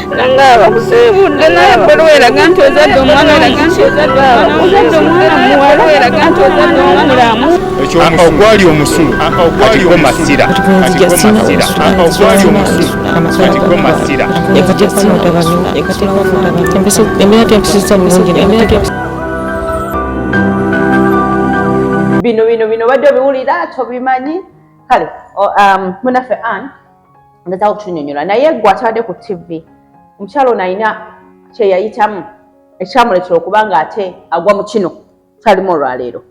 Nga bakusiibudde, naye ebbaluwa eraga nti ozadde omwana, ozadde omwana muwala, eraga nti ozadde omwana mulamu. Ogwali omusulo katiko masira, katiko masira, ogwali omusulo katiko masira. Embeera tempisizza bulungi. Bino badde obiwulira, tobimanyi. Kale munaffe Ann ngezaako okutunyonyola, naye gwe atabadde ku TV, omukyalo ono alina kyeyayitamu ekyamuleetera okuba nga ate agwa mu kino kyalimu olwaleero.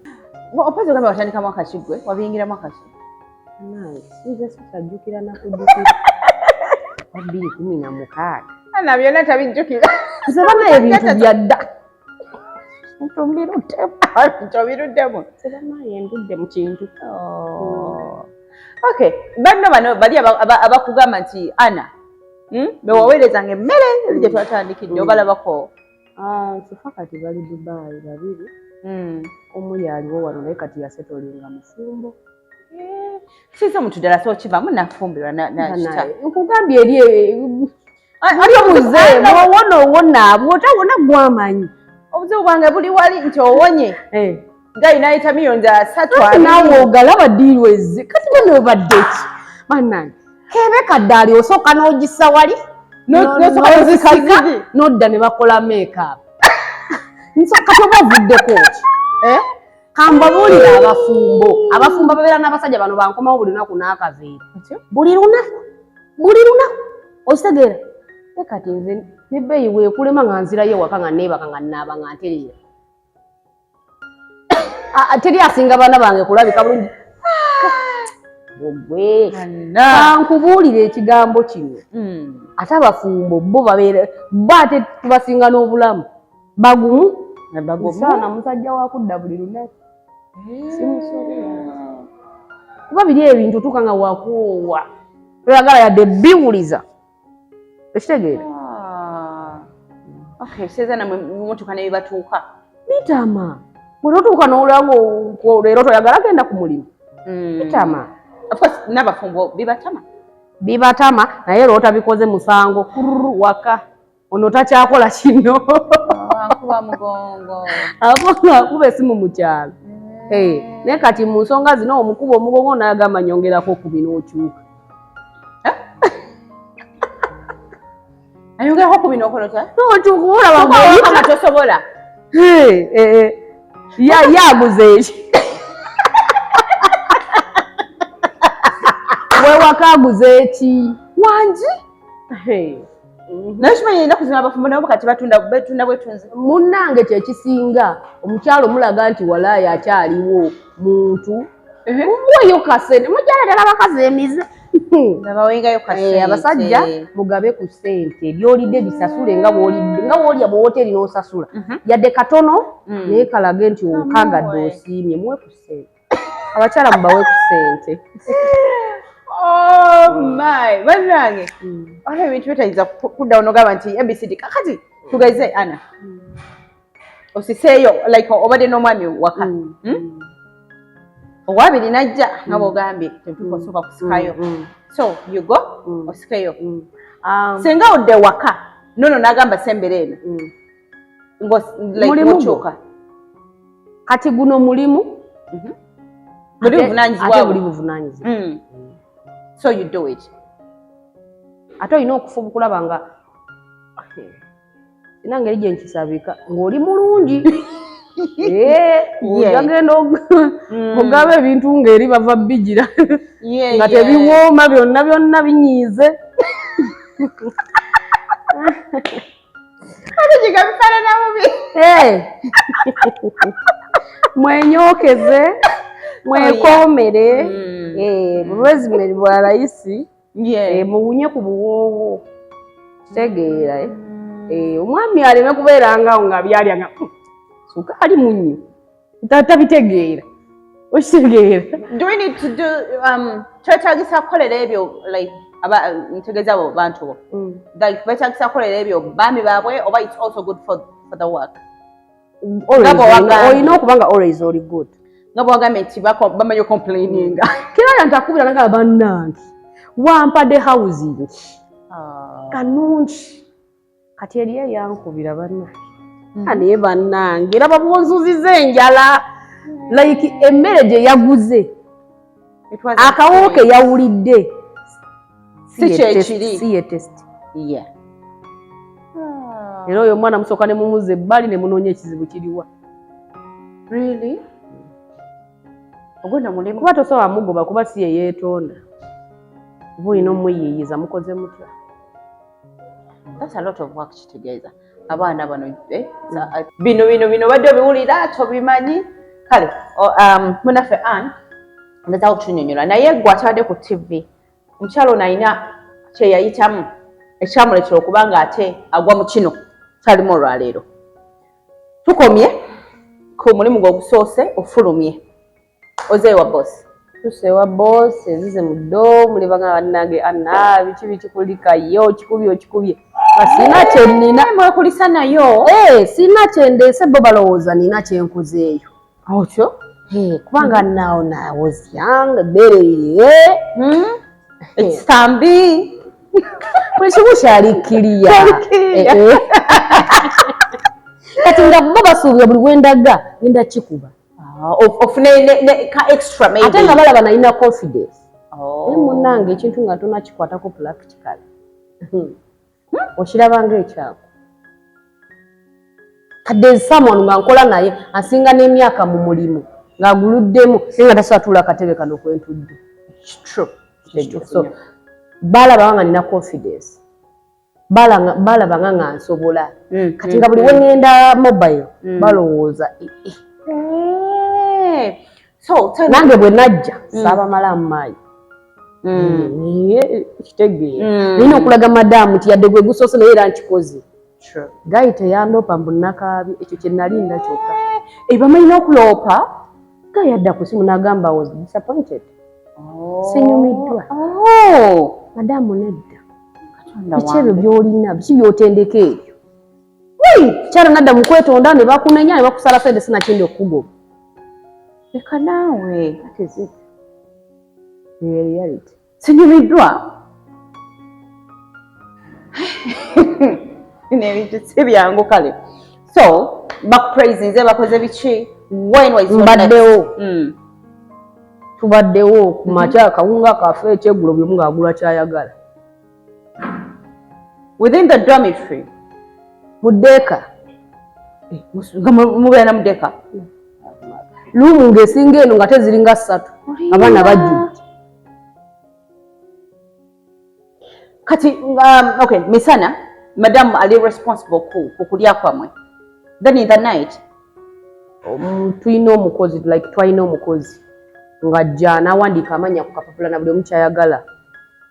Opozi ogambe watandika mwaka ki? Gwe wabiyingira mwaka ki? Nze sikyajjukira nakujjukira, 2016. Ana byonna tabijjukira. Nze banaye ebintu byadda. Ntubiruddemu, tobiruddemu. Nze banaye ndudde mu kintu. Oh. Okay, banno bano bali abakugamba nti ana bewaweerezanga emmere eri gye twatandikidde, obalabako? Ah, so far kati bali Dubai babiri. Omu yaliwo wano, naye kati yasettlinga, mufumbo. Sinza omuntu ddala sokivamu nafumbirwa nakita. Banaye, nkugambye eri ali omuze bwowona owona, bwotawona gwamanyi. Obuzibu bwange buli wali nti owonye gayi nayita miliyoni 30. Ate naawe ogalaba diiru ezze kati bano obadde ki bannange? Kebe kaddaali osooka n'ogissa wali N'osooka n'ozisika, n'ozisika. N'odda ne bakola makeup. Nso kati oba ovuddeko ki? Eh? Kambabuulire, abafumbo babeera n'abasajja bano bankomawo buli lunaku n'akaveera buli lunaku, buli lunaku, okitegeera? Naye kati nze nebbeeyi weekulema nga nzirayo ewaka, nga neebaka, nga naaba, nga ntereera. Ah, ah, teri asinga baana bange kulabika bulungi. Gwe kankubuulire ekigambo kino. Ate abafumbo bo babeera bo ate tubasinga n'obulamu, bagumu. Saana musajja wakudda buli lunaku simusobola, kuba biri ebintu otuuka nga wakoowa, toyagala yadde biwuliza, ekitegeera? Okay, seza namwe mutuuka nebibatuuka. Bitama, bwe totuuka n'olaba leero toyagala genda ku mulimu, bitama. Of course, n'abafumbo bibatama. Bibatama, naye era otabikoze musango kururu waka ono takyakola kino. Akuba mugongo. Akuba esimu mu kyalo. Eh, naye kati mu nsonga zino omukuba omugongo n'agamba nyongerako ku bino, okyuka. Ayongerako ku bino, okola otya? Okyuka olaba ng'oyita ng'oyita. Tosobola. Eh, eh, eh. Yaguze eki wewaka, aguze eki? Wangi. Eh. Naye kimanyi ennaku zino abafumbo nabo kati batunda, betunda bwetunzi. Munnange, kyekisinga omukyalo omulaga nti walaayi akyaliwo muntu, muweyo kasente. Mukyala ddala abakazi emize. Nabawengayo kasente. Eh, abasajja mugabe ku ssente, byolidde bisasule, nga bwolidde, nga bwolya mu woteri n'osasula yadde katono, naye kalage nti okagadde. Amuwe. Osiimye, muwe ku ssente. Abakyala mubawe ku ssente. Oh my, bannange, waliwo ebintu byotayinza kuddawo nogamba nti ABCD. Kakati tugeze ana osiseeyo, like obadde n'omwami waka, Owabiri najja nga bwogambye tetuuka osooka kusikayo, so you go osikeyo. Singa odde waka nono n'agamba sembera eno, like Mulimu gwo. okyuka. Kati guno mulimu. Buli buvunaanyizibwa Ate bwo. buli buvunaanyizibwa. So you do it. Ate olina okufuba okulaba nga sina ngeri gye nkisabika ng'oli mulungi. Eh, ojagenda ogaba ebintu ng'eri bava bigira nga tebiwooma, byonna byonna binyiize. Ate giga bifaanana bubi. Eh. Mwenyookeze, mwekoomere. Eh, rosemary bwa layisi. Eh, muwunye ku buwoowo, kitegeera? Eh? Eh, omwami aleme kubeera ngawo nga byalya nga sukaali munyu, tabitegeera, okitegeera? Do we need to do kyetagisa kukolera ebyo, like aba ntegeeza abo bantu bo, like beetagisa kukolera ebyo baami baabwe, oba it's also good for the work? Always Nga bw'owagambye. Olina okuba nga always oli good. Nga bwagambye nti bamanyi ocomplaininga. Kiraya nti akubira nagamba, bannange, wampadde housing kanungi. Kati eriyo eyankubira, bannange, naye bannange, era babwonzuziza enjala, like emmere gye yaguze, akawoowo ke yawulidde Si kyekiri. Si ye taste. Era oyo omwana musooka ne mumuza ebbali ne munoonya ekizibu kiriwa. Really? Ogwenda mulimu. Kuba tosobola mugoba, kuba si ye yeetonda, oba olina omuyiiyiza mukoze mutya? That's a lot of work. Kitegeeza abaana bano, eh, bino bino bino badde obiwulira tobimanyi. Kale munaffe Ann ngezaako kutunyonyola, naye gwe atabadde ku TV, omukyalo ono alina kyeyayitamu ekyamuletera okuba nga ate agwa mu kino kyalimu olwaleero. Tukomye ku mulimu gwe ogusoose, ofulumye ozeewa boss. Tusewa boss, ezize mu ddo muli bagamba, bannange anna, biki biki, kulikayo okikubye okikubye, nga sina kyenina. Mwekulisa nayo. Eh, sina kyendeese, bo balowooza nina kyenkozeeyo. Otyo. Eh, kubanga now na was young, ebbeere ekisambi. Buli kimu kyali kiriya. Kyali clear. Eh, eh. Kati nga bo basuubira buli bwendaga ngenda kikuba. Ah, ofune ka extra maybe. Ate nga balaba nalina confidence. Oh. Naye munnange, ekintu nga tonakikwatako practical, okiraba nga ekyangu. Kadde someone nga nkola naye asinga n'emyaka mu mulimu, ng'aguluddemu, naye nga tasobola tuula akatebe kano kwentudde. True. So balaba nga nina confidence, balaba nga nsobola. Kati nga buli weŋŋenda mobile, balowooza eh, eh. Eh. So tell me, Nange bwe najja saabamalamu maanyi, naye kitegeera, nalina okulaga madaamu nti yadde gwe gusoose, naye era nkikoze. True. Guy teyandoopa mbu nakaabye, ekyo kye nalinda kyokka. Eh, bamanyi n'okuloopa. Guy yadda ku simu n'agamba, "Was disappointed, sinyumiddwa." Oh. Madaamu nedda. Katonda Biki ebyo wange. by'olina? Biki by'otendeka ebyo? Kyala nadda mu kwetonda, ne bakunenya, ne bakusala sente, sinakindi okukugoba. Leka naawe. That is it. Reality. Sinyumiddwa. Bino ebintu si byangu. Kale. So, bakupraisinze, bakoze biki? When was your Mbaddewo. next? Tubaddewo ku makya, akawunga kafe, ekyeggulo, buli omu ng'agula kyayagala. Within the dormitory. Mu ddeeka. Nga mubeera mu ddeeka. Room ng'esinga eno, nga teziringa ssatu, abaana bajjudde. Kati okay, misana madam ali responsible ku kulya kwammwe. Then in the night? Tulina omukozi, like twalina omukozi ng'ajja n'awandiika amannya ku kapapula na buli omu kyayagala,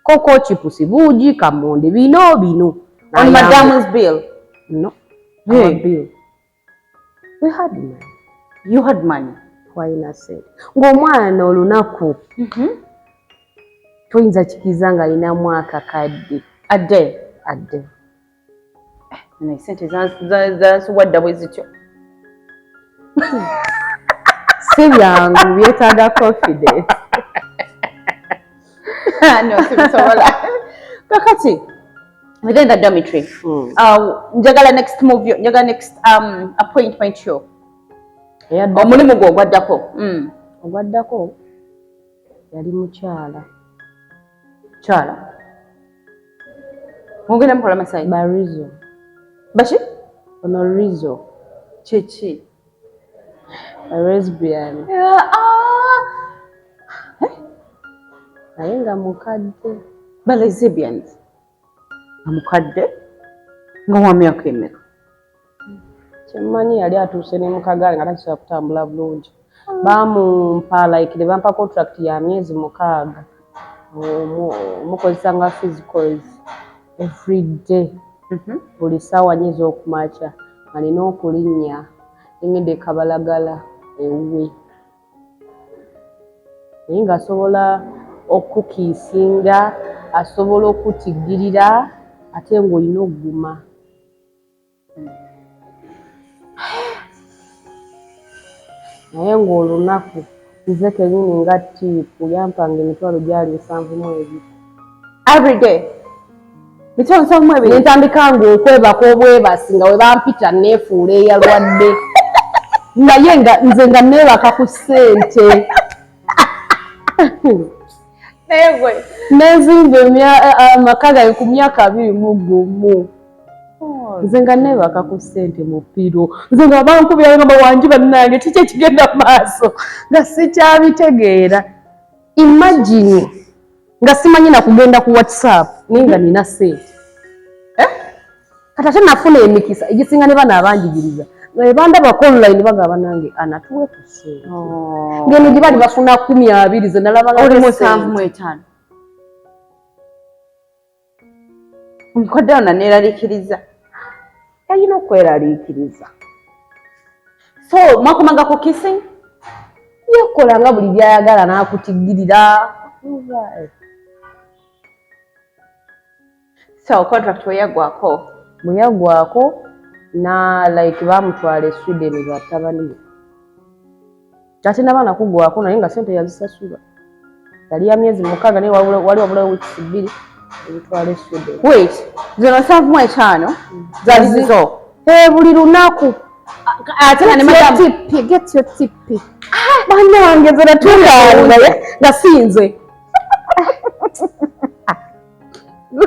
koko, chipusi, buugi, kamonde, bino bino. On N'ayamba. Madam's bill? No. Hey. Our bill. We had money. You had money. Twalina sente, ng'omwana olunaku toyinza kikiriza ng'alinamu akakadde. A day? Adde. Naye sente zansuwadda bwe zityo. Si byangu, byetaaga confidence. No, sibisobola. Kakati within the dormitory, njagala next move yo, njagala next appointment yo. Eyaddako- Omulimu gwo ogwaddako. Ogwaddako yali mukyala. Kyala mugenda mukola masayi? Barizo. Baki? Ono rizo. Kyeki? A lesbian. Ah, naye nga mukadde. Ba lesbians nga mukadde, nga wa myaka emeka? Kyemmanyi yali atuuse ne mukagaali nga takisobola kutambula bulungi. Bamumpa, like ne bampa contract ya myezi 6, omukozesa nga physicals every day, buli ssaawa 4 ez'okumakya nga nina okulinnya nengenda ekabalagala ewuwe, naye ng'asobola okukiisinga, asobola okutiggirira, ate ng'olina okuguma. Naye ng'olunaku nze kenyini nga tip yampanga emitwalo gyali 72. Every day? 72? Nentandika nga okwebaka obwebasi, nga we bampita neefuula eyalwadde, naye nga nze nga neebaka ku ssente. Naye gwe. Nenzimba amaka gange ku myaka 21. Nze nga neebaka ku ssente mu pillow, nze nga bankubira nga bawangi, bannange, kiki ekigenda mu maaso, nga sikyabitegeera. Imagine nga simanyi nakugenda ku WhatsApp, naye nga nina ssente. Kati ate nafuna emikisa egisinga ne bano abanjigiriza nga bwe bandabako online bagamba, "Nange anatuwe ku ssente." Ngeno gye bali bafuna 20, ze nalabanga. Oli 75. Omukadde ono neeraliikiriza. Yalina okweraliikiriza. So mwakomanga ku kissing? Yekola nga buli byayagala n'akutigirira. So contract weyaggwako? Bwe yaggwako na like bamutwala e Sweden batabani be, ate nabaana kugwako, naye nga sente yazisasula. Yali ya myezi 6, naye wali wabulawo weeks 2 ebitwala e Sweden. Wait, zino 75 zali zizo? Eh, buli lunaku. Ate nga ne madamu Get your tip, get your tip. Bannange, nze natuuka naye nga sinze.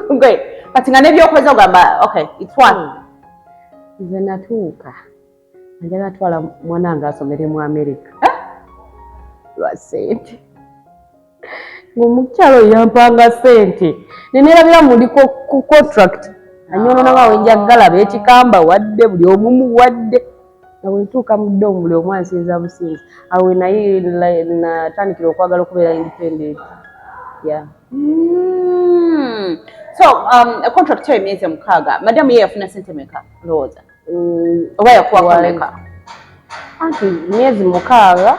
Gwe kati nga nebyokoze ogamba, "Okay, it's one." Nze natuuka njagala twala mwana wange asomere mu America lwa sente, ng'omukyalo oyo yampanga sente, nenerabira muli ku contract, anyonona wenjagala beekikamba wadde buli omu muwadde, nga bwe ntuuka mu dorm buli omu ansinza businzi. Awo naye natandikira okwagala okubeera independent, yeah. So contract yo emyezi 6, madamu ye yafuna sente meka olowooza? Oba yakuwako meka? Anti myezi 6,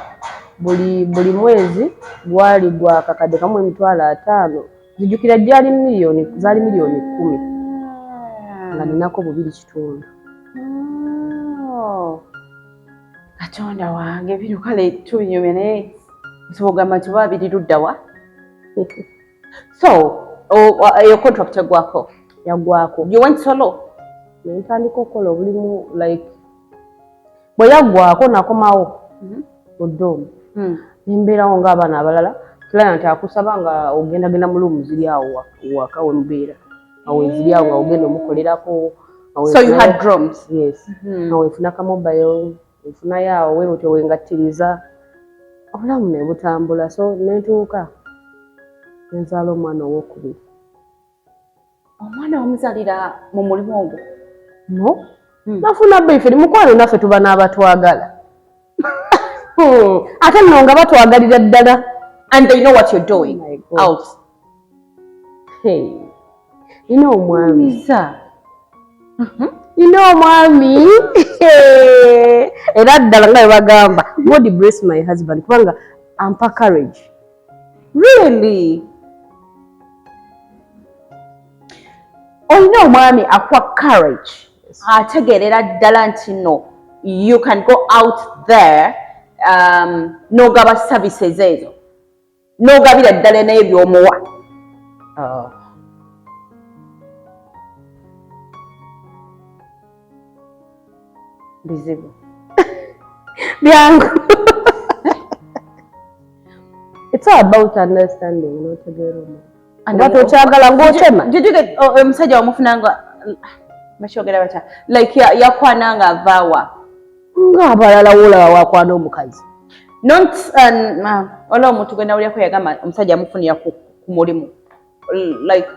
buli mwezi gwali gwa kakadde kamu 500,000. Zijjukira gyali miliyoni, zaali miliyoni 10, nga ninako 2.5. Oh. Katonda wange, bino kale tubinyumya, naye nsobola ogamba nti oba biri luddawa. So eyo contract egwako? Yaggwako. You went solo? Nentandika okukola obulimu, like bwe yaggwako nakomawo mu dorm, nembeerawo ng'abaana abalala. Client akusaba nga ogendagenda mu room ziri awo waka wemubeera, nga weziri awo, nga ogenda omukolerako nga So you had rooms? Yes. Nga wefuna ka mobile, wefunayo awo webutyo wengattiriza obulamu ne butambula. So nentuuka nenzaala omwana owokubiri. Omwana wamuzaalira mu mulimu ogwo? No. Nafuna boyfriend. Mukwano, naffe tuba n'abatwagala. Ate nno nga batwagalira ddala. And they know what you're doing? Oh my God. Out. Hey. Nina omwami. Miza. Nina omwami era ddala nga bwe bagamba, "God bless my husband," kubanga ampa courage. Really, olina omwami akuwa courage, ategeerera ddala nti no, you can go out there, n'ogaba services ezo, n'ogabira ddala naye by'omuwa. Oh. Bizibu. Byangu. It's all about understanding, n'otegeera omuntu oba tokyagala ng'otema. Did you get, oh, omusajja wamufunanga, bakyogera batya, like yakwana nga avaawa? Ng'abalala woolaba wakwana omukazi. Not waliwo omuntu gwe nawulyako yagamba omusajja amufunira ku mulimu, like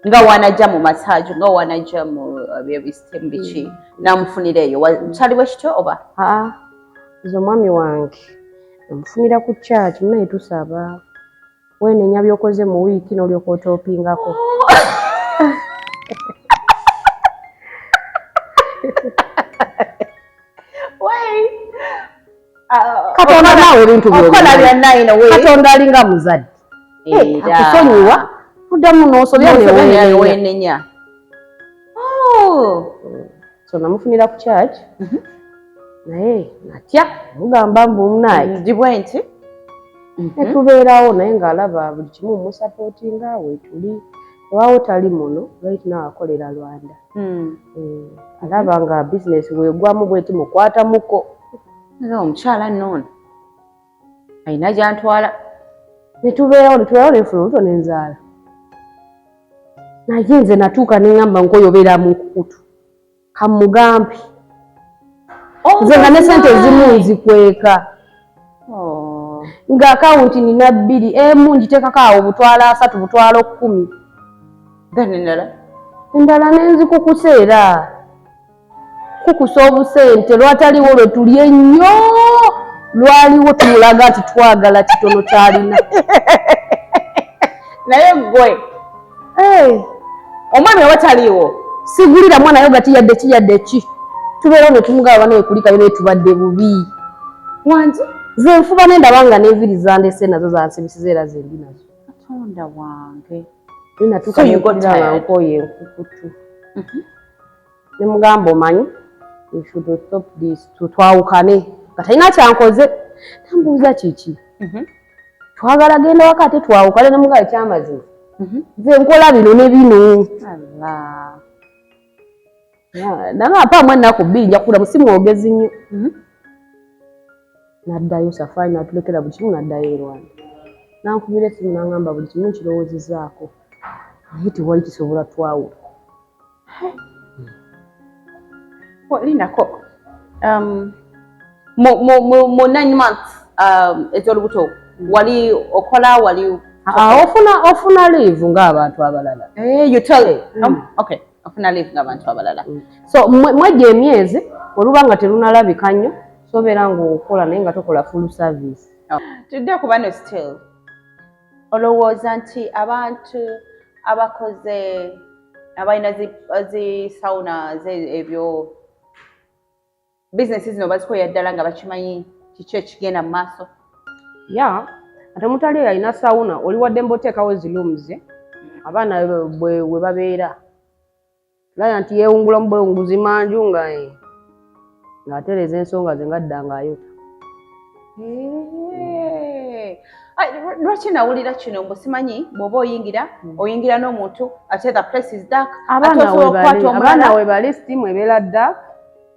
nga wanajja mu massage, nga wanajja mu byebisitemu biki, namufunira eyo. Kyali bwe kityo oba? Aa, nze omwami wange namufunira ku church. Munaye tusaba, weenenya by'okoze mu wiiki n'olyoka otoopingako. Wait. Katonda naawe ebintu okola by'obimanyi. Byonna in a way. Katonda alinga muzadde. Era. Akusonyiwa, oddamu n'osobya N'osobya neweenenya. Weenenya. Oh. So namufunira ku church, naye natya mugamba mbu munaye. Ngibwe nti netubeerawo, naye ng'alaba buli kimu musupportinga, weetuli Ewaawo tali muno, right now akolera Rwanda. Alaba nga bizinesi wegwamu bweti mukwatamuko. Nga omukyala nno ono alina gyantwala. Netubeerawo, netubeerawo, nenfuna olubuto nenzaala. Naye nze natuuka neŋŋamba nkoyobeera mu nkukutu, kamugambe nze nga ne sente ezimu nzikweka. Nga akawunti nina bbiri, emu ngiteekako awo 300,000, 100,000. Then endala? Endala nenzikukusa, era kukusa obusente lwataliwo lwe tuli ennyo, lwaliwo tumulaga nti twagala kitono kyalina. Naye gwe omwami oba taliiwo? Sigulira mwana yogati yadde ki, yadde ki. Tubeerawo ne tumugaba, banaye kulikayo, naye tubadde bubi. Wangi? Nze nfuba nendaba nga n'enviiri zandese nazo zansibisiza, era zembi nazo. Katonda wange! Natuuka nempulira nga nkooye enkukutu, nemugamba, "Omanyi, we should stop this, twawukane." Nga talina kyankoze, nambuuza kiki, twagala genda waka ate twawukane. Nemugamba, "Ekyamazima, nze nkola bino ne bino." Nanga mpaamu ennaku 2, nja kukula musimwogezi nnyo. Naddayo safaari, natulekera buli kimu, naddayo e Rwanda. Nankubira esimu nangamba, "Buli kimu nkirowoozezaako, naye tewali kisobola twawula." Linako, mu 9 months ez'olubuto wali okola, wali Ofuna leave ng'abantu abalala. You tell, okay, ofuna leave ng'abantu abalala. So mwejja emyezi oluba nga terunalabika nnyo, sobeera ng'okola naye nga tokola full service. Tudde ku bano still, olowooza nti abantu abakoze, abalina zi sauna, ebyo bizinesi zino, bazikoya ddala nga bakimanyi kiki ekigenda mu maaso? Ya, ate mutali oyo alina sauna, oli waddembe oteekawo zi rooms abaana bwe babeera laya nti yeewungulamu bwewunguzi manju nga ng'atereeza ensonga ze nga dda ng'ayota. Lwaki nawulira kino mbu simanyi bw'oba oyingira, oyingira n'omuntu, ate the place is dark, ate Abaana osobola okukwata abaana omulala? We bali, steam ebeera dark,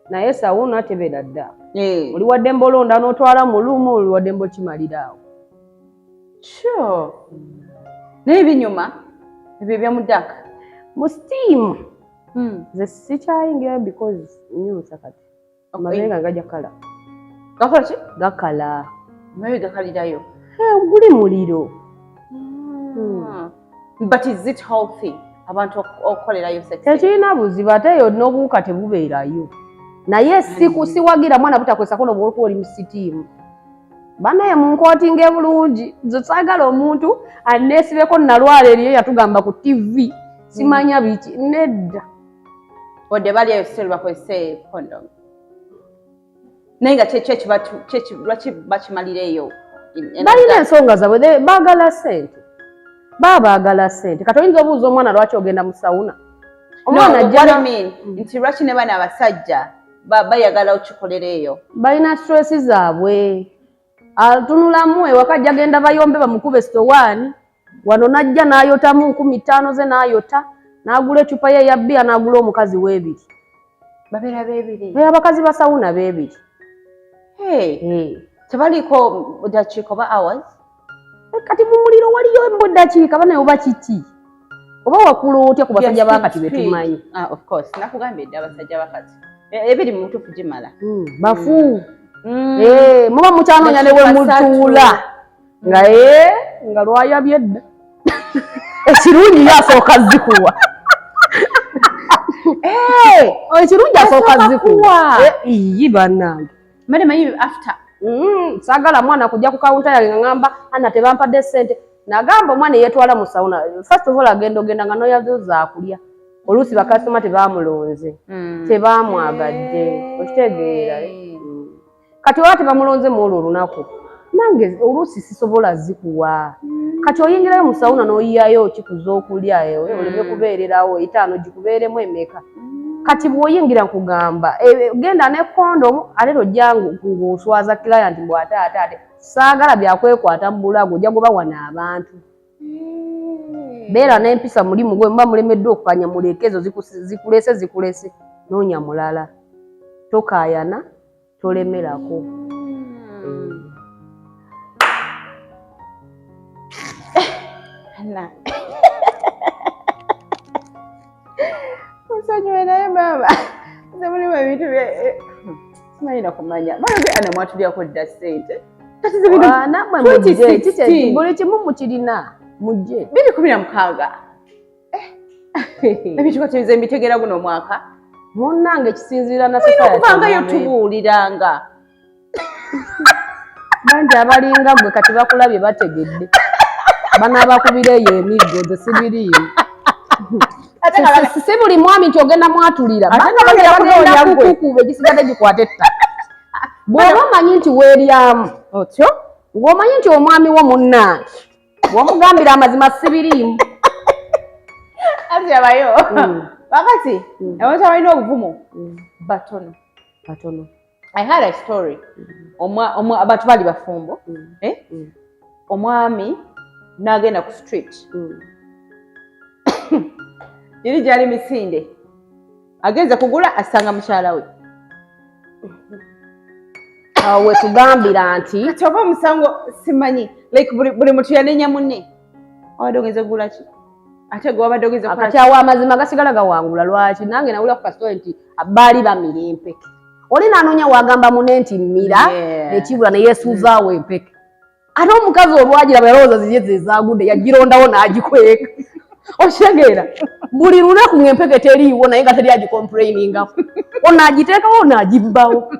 naye sauna tebeera dark. Oli waddembe olonda n'otwala mu room, oli waddembe okimalira awo. Sure, naye binyuma ebyo ebya dark. Mu steam nze sikyayingira because nyuusa kati amabeere gange gajja kala. Gakola ki? Gakala. Amabeere gakalirayo? Guli muliro. But is it healthy abantu okukolerayo sex? Tekirina buzibu, ate eyo n'obuwuka tebubeerayo, naye siwagira mwana butakozesa kono bw'olikuba oli mu steam. Banaye munkootinga bulungi, nze saagala omuntu aneesibeko nalwala eriyo yatugamba ku TV simanya biki, nedda. Wadde bali eyo still bakozese condom, naye nga lwaki bakimalira eyo? Balina ensonga zaabwe, baagala ssente, baba baagala ssente. Kati oyinza obuuza omwana lwaki ogenda mu sauna? Omwana nti lwaki ne bana abasajja bayagala okikolera eyo? Balina stress zaabwe, atunulamu ewaka ajja genda bayombe bamukube sowaani wano, najja n'ayotamu 5,000 ze, n'ayota n'agula ecupa ye eya bbiya, n'agula omukazi w'ebiri. Babeera beebiri? Abakazi ba sauna beebiri. Tebaliko dakiika oba hours? Kati mu muliro waliyo embwe dakiika banaye oba kiki, oba wakula otya ku basajja bakati betumanyi? Ah, of course, nakugambye dde, abasajja bakati ebiri mu butuufu gimala. Bafu. Muba mukyanoonya ne we mutuula nga nga lwayabye edda, ekirungi ye asooka zikuwa, ekirungi asooka zikuwa. Iyi bannange. Mane manyi after. Saagala mwana kujja ku kawunta yange nga ngamba, "Ana, tebampadde ssente." Nagamba omwana eyetwala mu sauna, first of all agenda ogenda nga noyazo zaakulya, oluusi bakasitoma tebamulonze, tebamwagadde, okitegeera? Kati oba tebamulonze mu olwo olunaku, nange oluusi sisobola zikuwa. Kati oyingirayo mu sauna n'oyiyayo kikuza okulya, ewe oleme kubeererawo etaano gikubeeremu emeka. Kati bw'oyingira nkugamba, genda ne kondomu, ate tojja ng'oswaza client mbw ate ate ate saagala byakwekwata mu bulago, ojja kuba wano abantu. Beera n'empisa, mulimu gwe muba mulemeddwa okukanya, muleke ezo zikulese zikulese, noonya mulala. Tokaayana, tolemerako. Na. Musonyiwe, naye maama, nze mulimu ebintu simanyi nakumanya. Balabe ana mwatulyako dda ssente. Kati ze bino Ah, nammwe mujje. 2016. Buli kimu mukirina, mujje. 2016. Ebintu kati nze mbitegeera guno omwaka. Munnange, kisinziira na Mulina society okubangayo mw'obeera. Tubuuliranga. Bangi abalinga gwe kati bakulabye, bategedde, banaabakubira eyo emiggo. Nze sibiriimu. Ate Si buli mwami nti ogenda mwatulira. Ate nga bagenda kunoonya gwe. Kukuba ekisigadde gikwata ettaka. Bw'oba omanyi nti weeryamu otyo, ng'omanyi nti omwami wo munnange, bw'omugambira amazima, sibiriimu. Anti abayo wakati abantu abalina obuvumu batono. Batono. I had a story. Abantu bali bafumbo. Eh? Omwami n'agenda ku street. Giri gyali misinde. Agenze kugula, asanga mukyala we. Awo wetugambira nti Kati oba omusango simanyi, like buli muntu yanenya munne. Wabadde ogenze kugula ki? Ate gwe wabadde ogenze kukola Kati awo amazima gasigala gawangula. Lwaki nange nawulira ku kasitole nti baali bamira empeke, oli nanoonya wagamba mune nti mmira, nekibula neyesuuzaawo empeke. Ate omukazi olwagiraba yalowooza ziye zezagudde, yagirondawo n'agikweka. Okitegeera, buli lunaku ng'empeke teriiwo, naye nga teri agicomplainingako, ono agiteekawo, ono agibbawo.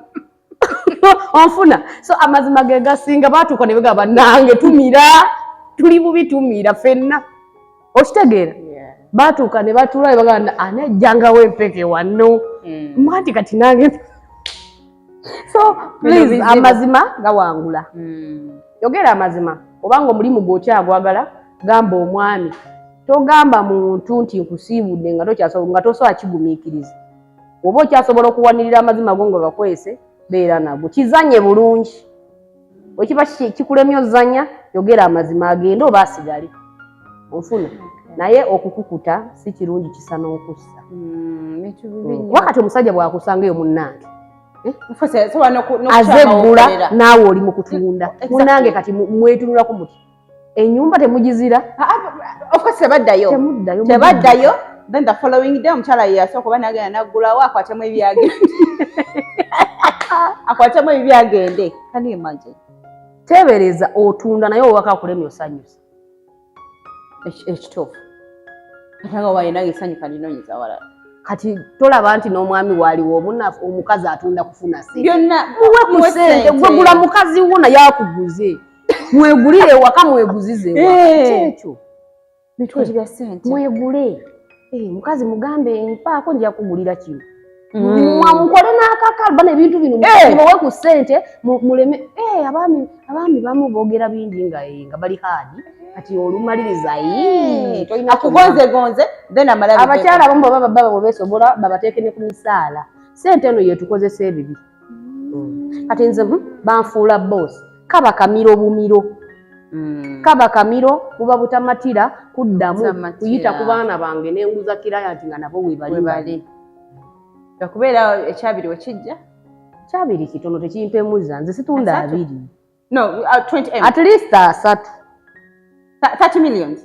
Onfuna? So amazima ge gasinga. Batuuka ne bagamba, nange tumira, tuli bubi, tumira ffenna. Okitegeera? Batuuka ne batuula ne bagamba, ani ajjangawo empeke wano? Mwanti kati nange. So please, bizibu. Amazima gawangula. Yogera amazima. Obanga omulimu gwokyagwagala, gamba omwami. Togamba muntu nti nkusiibudde nga tokyasobola, nga tosobola kigumiikiriza. Oba okyasobola okuwanirira amazima go nga gakwese, beera nago, kizanye bulungi. Wekiba kikulemye ozanya, yogera amazima, agende oba asigale. Onfuna? Naye okukukuta si kirungi, kisa n'okussa. Bintu bibi nnyo. Kuba kati omusajja bw'akusanga eyo, munnange, Nfuse, sobola aze n'okukyama eggula, wokolera. Naawe oli mu kutunda. Munnange, kati mwetunulako muti, enyumba temugizira. Ah, ah, of course tebaddayo. Temuddayo. Tebaddayo. Then the following day omukyala ye yasooka oba nagenda naggulawo, akwatemu ebyagende, akwatemu ebibyo agende. Can you imagine? Teebereza otunda naye owaka akulemye osanyusa. Ekituufu, ate nga waye nange essanyu kandinoonyeza walala. Kati tolaba nti n'omwami waaliwo omunafu, omukazi atunda kufuna sente. Byonna. Muwe ku sente, gwe gula mukazi wo naye akuguze, mwegulire ewaka, mweguzize ewaka. Kyekyo. Bitwezi bya sente. Mwegule. Eh, mukazi mugambe, mpaako nja kugulira kino. Mukole n'akaka bana ebintu bino, mubawe ku ssente, muleme. Eh, abaami bamu boogera bingi nga nga bali haadi. Kati olumaliriza, ii, tolina. Akugonzegonze, then amala. Abakyala abamu baba baba bwe beesobola, babateeke ne ku misaala. Sente eno yetukozesa ebibi. Kati nze banfuula boss. Kaba kamiro bumiro, kaba kamiro, buba butamatira kuddamu Butamatira. kuyita ku baana bange nenguza client nga nabo webali. Webali okubeera ekyabiri wekijja. Kyabiri kitono, tekimpemuza. Nze situnda 30? 20. No, 20 M. At least 30. 30 millions.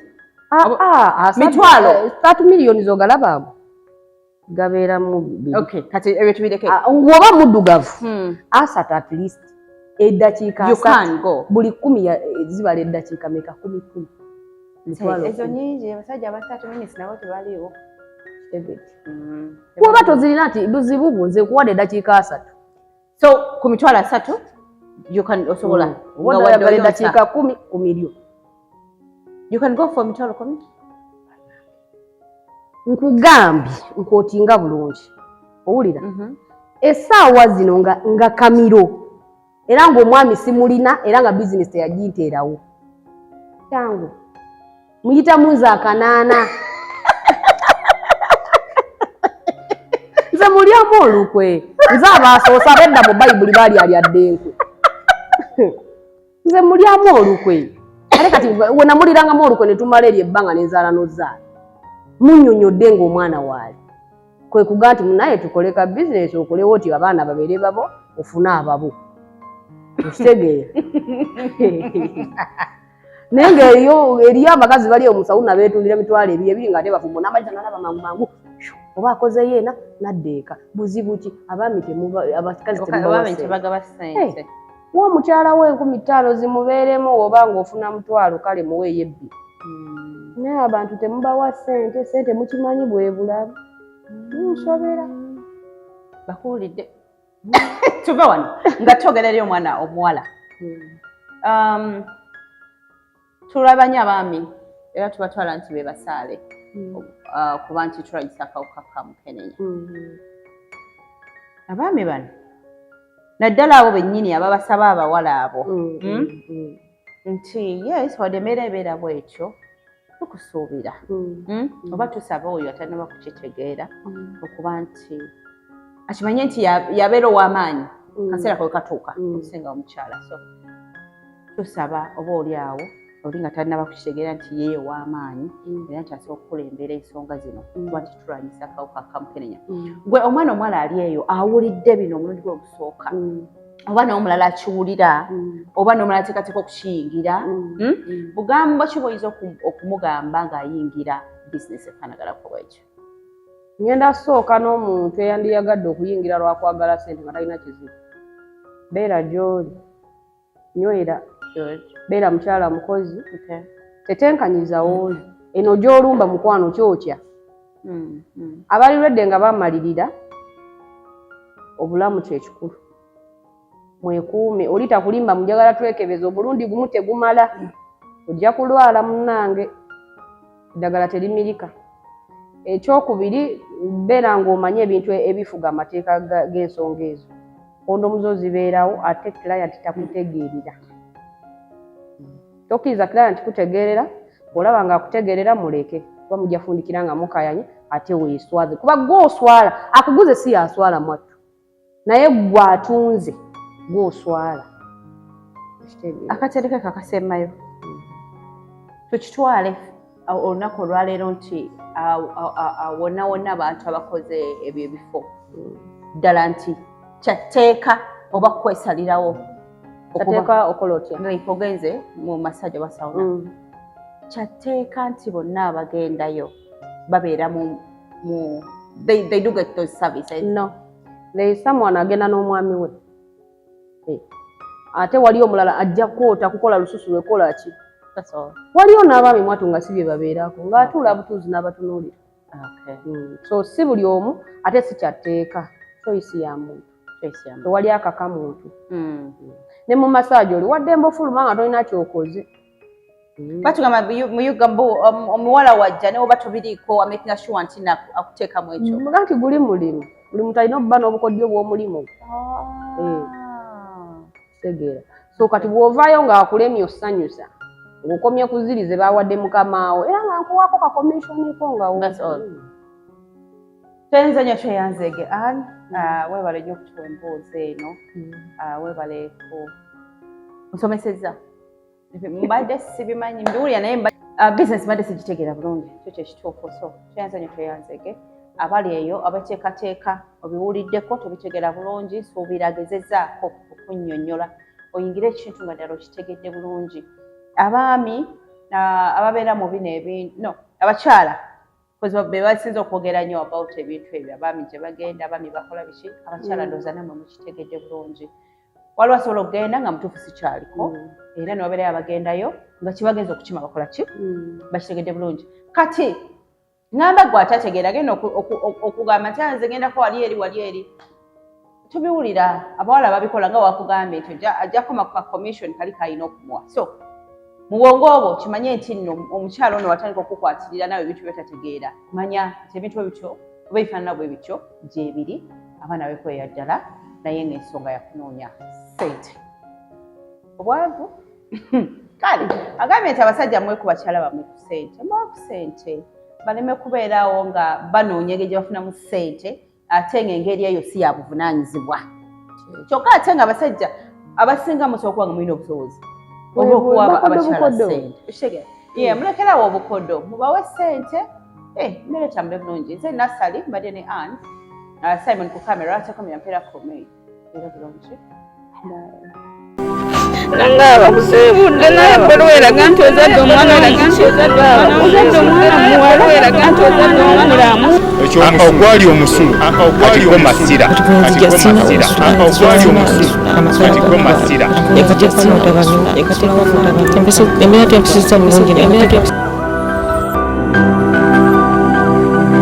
Ah, ah, 30. Mitwalo. 30 millions ogalaba, ago gabeeramu bibiri. Okay, kati ebyo tubireke. Ah, ng'oba muddugavu, 30 at least, eddakiika You 30. can go. Buli 10 zibala eddakiika meka? 10 10, mitwalo Ezo 10. nyingi. Abasajja aba 30 minutes nabo tebaliiwo. Kitegedde? Bw'oba tozirina nti buzibu bwo, nze nkuwadde eddakiika 30. So ku 30,000 you can osobola Oba nga wadde oyagala oyonsa. eddakiika 10, 10 lyo. You can go for 10,000. Nkugambye, nkootinga bulungi, owulira? Essaawa zino nga kamiro, era ng'omwami simulina, era nga bizinesi teyaginteerawo, kyangu muyitamu nze akanaana. Nze mulyamu olukwe. Nze abasoosa abedda mu Bayibuli baali alyadde enkwe. Nze mulyamu olukwe. Ate kati we namulirangamu olukwe ne tumala eryo ebbanga nenzaala n'ozaala, munnyonnyodde ng'omwana waali, kwe kuga nti munaye tukole ka bizinesi, okolewo oti abaana babeere babo, ofune ababo, okitegeera? Naye ng'eriyo eriyo abakazi bali omusawuna beetundira 20,000 ng'ate bafumbo, n'amaliza n'alaba mangu mangu oba akozeyo ena nadda eka. Buzibu ki? Abaami temuba, abakazi temubawa abaami ssente. Tebagaba ssente. Wa omukyala we 5,000 zimubeeremu, oba ng'ofuna 1,000 kale muweeyo 2. Naye abantu temubawa ssente. Ssente mukimanyi bwe bulamu, nsobera. Bakuwulidde. Tuve wano nga twogera eri omwana omuwala. Tulaba nnyo abaami era tubatwala nti be basaale kuba nti tulwanyisa akawuka ka mukenenya. Abaami bano, naddala abo bennyini ababasaba abawala abo, nti yes, wadde embeera ebeera bwetyo, tukusuubira, Oba tusaba oyo atanaba kukitegeera okuba nti akimanye nti yabeera ow'amaanyi kaseera kwe katuuka okusinga omukyala. So tusaba oba oli awo oli nga talinaba kukitegeera nti ye ow'amaanyi era nti asobola okukulembera ensonga zino kuba nti tulwanyisa akawuka kamukenenya, gwe omwana omuwala ali eyo awulidde bino omulundi gwe ogusooka, oba n'omulala akiwulira, oba n'omulala ateekateeka okukiyingira, Bugambo ki bw'oyinza okumugamba ng'ayingira bizinesi efaanaganako bwekyo? Ngenda sooka n'omuntu eyandiyagadde okuyingira lwakwagala ssente nga talina kizibu. Beera gy'oli, nywera, beera mukyala mukozi, tetenkanyiza wooli eno gy'olumba mukwano kyokya. Abali lwedde nga bamalirira obulamu kyekikulu, mwekuume. Oli takulimba, mujagala twekebeza omulundi gumu tegumala, ojja kulwala munnange, eddagala terimirika. Ekyokubiri, beera ng'omanye ebintu ebifuga amateeka g'ensonga ezo. Kondomu zo zibeerawo, ate client takutegeerera. Tokkiriza client kutegeerera. Olaba nga akutegeerera, muleke, kuba mujja fundikira nga mukayanye, ate weeswaze, kuba gwe oswala. Akuguze si yaswala mwattu, naye gwe atunze gwe oswala. Okitegeera? Akatereke kakasembayo, tukitwale olunaku olwaleero nti wonna wonna abantu abakoze ebyo ebifo ddala nti kyatteeka oba kwesalirawo? Kyateeka okola otya? Like ogenze mu massage oba sauna, kyatteeka nti bonna abagendayo babeera mu they do get those services? No, there is someone agenda n'omwami we. Eh. Ate wali omulala ajja kwota kukola lususu lwekola ki. That's all. Waliyo n'abaami mwatu nga si bye babeerako, ng'atuula butuuzi n'abatunuulira. So si buli omu, ate si kyatteeka, choice ya muntu. Choice ya muntu. Tewali akaka muntu. Ne mu massage oli waddembe ofuluma nga tolina kyokoze. Batugamba mu Uganda omuwala wajja ne oba tobiriiko, amakinga sure nti akuteekamu ekyo. Muga nti guli mulimu, buli muntu alina okuba n'obukodyo bw'omulimu. Kitegeera? So kati bw'ovaayo ng'akulemye osanyusa, ng'okomye ku ziri ze bawadde mukamaawo, era nga nkuwaako ka commission ko nga That's all. Tweyanze nnyo, tweyanzeege Ann. Weebale nnyo okutuwa emboozi eno. Weebale ku nsomesezza, mbadde sibimanyi, mbiwulira naye business mbadde sigitegeera bulungi, kyo kyekituufu. So tweyanze nnyo, tweyanzeege. Abali eyo abateekateeka, obiwuliddeko tobitegeera bulungi, suubira agezezzaako okunnyonnyola oyingire ekintu nga ddala okitegedde bulungi. Abaami ababeera mu bino ebintu, no abakyala be basinza okwogera nnyo about ebintu ebyo, abaami gye bagenda, abaami bakola biki, abakyala ndowooza nammwe mukitegedde bulungi. Waliwo asobola okugenda nga mutuufu sikyaliko, era ne wabeerayo abagendayo nga kibagenza okukima bakola ki, bakitegedde bulungi. Kati ŋŋamba gwe atategeera, genda okugamba nti nze gendako wali eri, wali eri, tubiwulira abawala babikola nga wakugambye nti ajja kukoma ku ka commission kali kalina okumuwa. So mu bwongo obwo kimanye nti nno omukyalo ono watandika okukwatirira nawe ebintu byetategeera, manya nti ebintu bwe bityo oba ebifaanana bwe bityo gyebiri, abaana bekolera ddala, naye ng'ensonga yakunoonya ssente, obwavu. Kale agambye nti abasajja mwe ku bakyala bammwe ku ssente, mubawe ku ssente baleme kubeeraawo nga banoonya engeri gye bafunamu ssente, ate ng'engeri eyo si ya buvunaanyizibwa. Kyokka ate nga abasajja abasinga musobola okuba nga mulina obusobozi. Oba okuwa Bukodo, abakyala bukodo. sente. Okitegeera? Yeah, mulekerawo obukodo, mubawe sente, emmere etambule bulungi. Nze Nasali, mbadde ne Ann, Simon ku camera, atekomera mpeera kome era bulungi. Nanga bakusiibudde naye ebbaluwa eraga nti ozadde omwana omuki, ozadde omwana muwala, eraga nti ozadde omwana mulamu. Ogwali omusulo katiko masira, katiko masira, ogwali omusulo katiko masira. Embeera tempisizza bulungi.